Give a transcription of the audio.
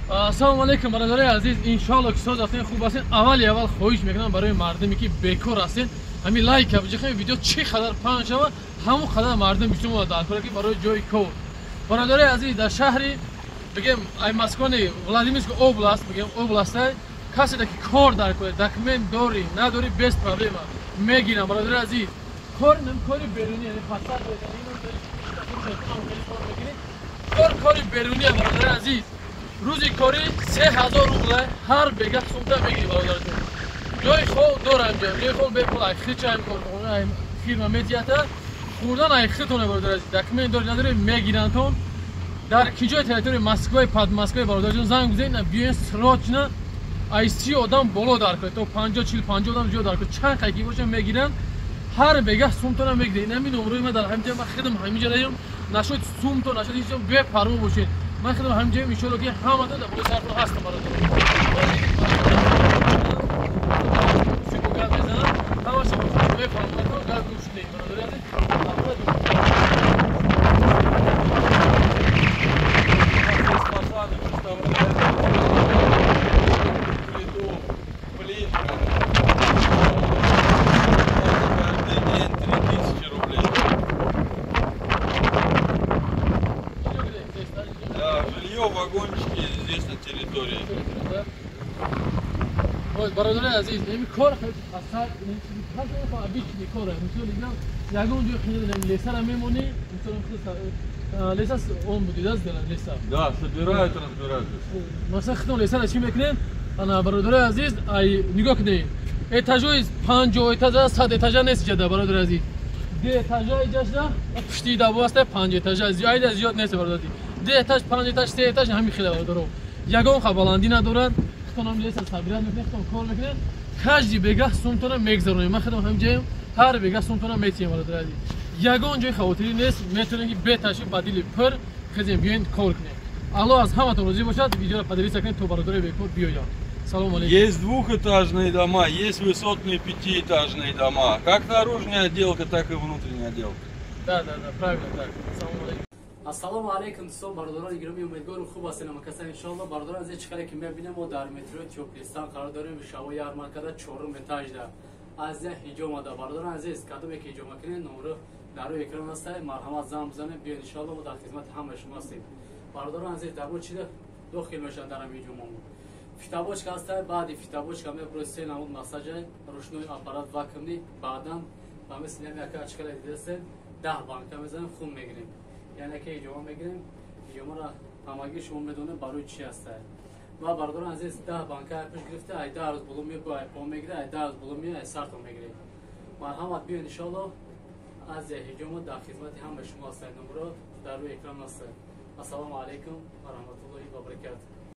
Ассалому алайкум бародарони азиз, иншоалло ки соз ҳастен, хуб ҳастен. Аввали аввал хоҳиш мекунам барои мардуме ки бекор ҳастен, ҳамин лайк биҷахем, видео чӣ қадар паҳн шава, ҳамон қадар мардум бисёр мо дар кора ки барои ҷои кор. Бародарони азиз, дар шаҳри бигем ай Москвани Владимирский област, бигем областай, касе ки кор дар кора, документ дори, надори, без проблема мегирам. Бародарони азиз, кор нем кори берунӣ, яъне пасар кор кори берунӣ. Бародарони азиз, рӯзи корӣ 3000 рубла ҳар бега сумта мегирӣ, бародарҷон. Ҷои хоб дорам, ҷои хоб бепул, ай хичаем корхона, ай фирма метията, хӯрдан ай хитоне. Бародар азиз, документ дори, надори, мегирандтон. Дар ки ҷои территорияи Москваи Подмоскваи, бародарҷон, занг бизанед, биёен срочно. Ай 30 одам боло дар кор, то 50, 40, 50 одам зиёд дар кор, чанд қайки боша мегиранд, ҳар бега сумтона мегиранд. Ин ҳамин номрои ман дар ҳамин ҷо, ман хидм ҳамин ҷо раем, нашуд сумто, нашуд ҳеҷ, бепарво бошед. Ман хидм ҳамин ҷоем, иншоалло ки ҳаматон дар болои сартон ҳастам, бародарон. Гап мезанам, ҳамаша мефаҳмам, гап гӯш кунед, бародари азиз. Фасады выставляют, плиту, плитку. Каждый день 3000 рублей. Да, жилье, вагончики здесь на территории. Вот, бародари азиз, ин кор асар обычный кор, мисол игам ягон ҷой хида лесара мемонӣ, мисол леса он буди, да, сделан леса. Да, собирают, разбирают. Масалан, хитон лесара чӣ мекунем? Ана, бародари азиз, ай нигоҳ кунед. Этажои 50 этажа, 100 этажа нест иҷада, бародари азиз. Ду этажа иҷашда, пушти дабо аста 5 этажа, айда зиёд нест, бародари. Ду этаж, 5 этаж, се этаж ҳамин хела, бародаро. Ягон баландӣ надорад. Хитонам леса собирать мекунед, хитон кор мекунед. Каждый бегаҳ сумтона мегзаронем. Ман худам ҳамин ҷоем, ҳар бегаҳ сумтона метиҳем, бародари азиз. Ягон ҷои хавотирӣ нест, метавонем ки беташи ба дили пур хезем, биёен кор кунем. Аллоҳ аз ҳаматон розӣ бошад, видеоро поделиться кунед, то бародари бекор биёянд. Салом алейкум. Есть двухэтажные дома, есть высотные пятиэтажные дома. Как наружная отделка, так и внутренняя отделка. Да, правильно так. Салом алейкум. Ассалому алайкум, дӯстон, бародарони гиромӣ, умедворам хуб ҳастед ҳамакаса, иншоалло. Бародарон азиз, чӣ қадар ки мебинем, мо дар метрои Тёплый Стан қарор дорем, шаво ярмаркада, чорум этажда Азия ҳиҷомада. Бародарон азиз, кадоме ки ҳиҷома кунед, номро дар рӯи экран аста, марҳамат, занг бизанед, биёед, иншоалло, мо дар хизмати ҳамаи шумо ҳастем. Бародарон азиз, дар мо чида дохил мешавад дар ҳамин ҳиҷомамо? Фитобочка ҳаста, баъди фитобочка мебурои се намуд массажа, ручной аппарат вакуумный, баъдан ба мисли ҳами яка чӣ қадар дидастед, 10 банка мезанем, хун мегирем, яъне ки ҳиҷома мегирем. Ҳиҷомаро ҳамагӣ шумо медонед барои чӣ ҳаста. Ва бародарон азиз, 10 банка пеш гирифта, ай 10 рӯз боло мебо, ай по мегире, ай 10 рӯз боло мея, ай сартон мегире. Марҳамат, биёед, иншоалло, Азия ҳиҷома дар хизмати ҳамаи шумо ҳастад. Номро дар рӯи экран аст. Ассалому алайкум ва раҳматуллоҳи ва баракатуҳ.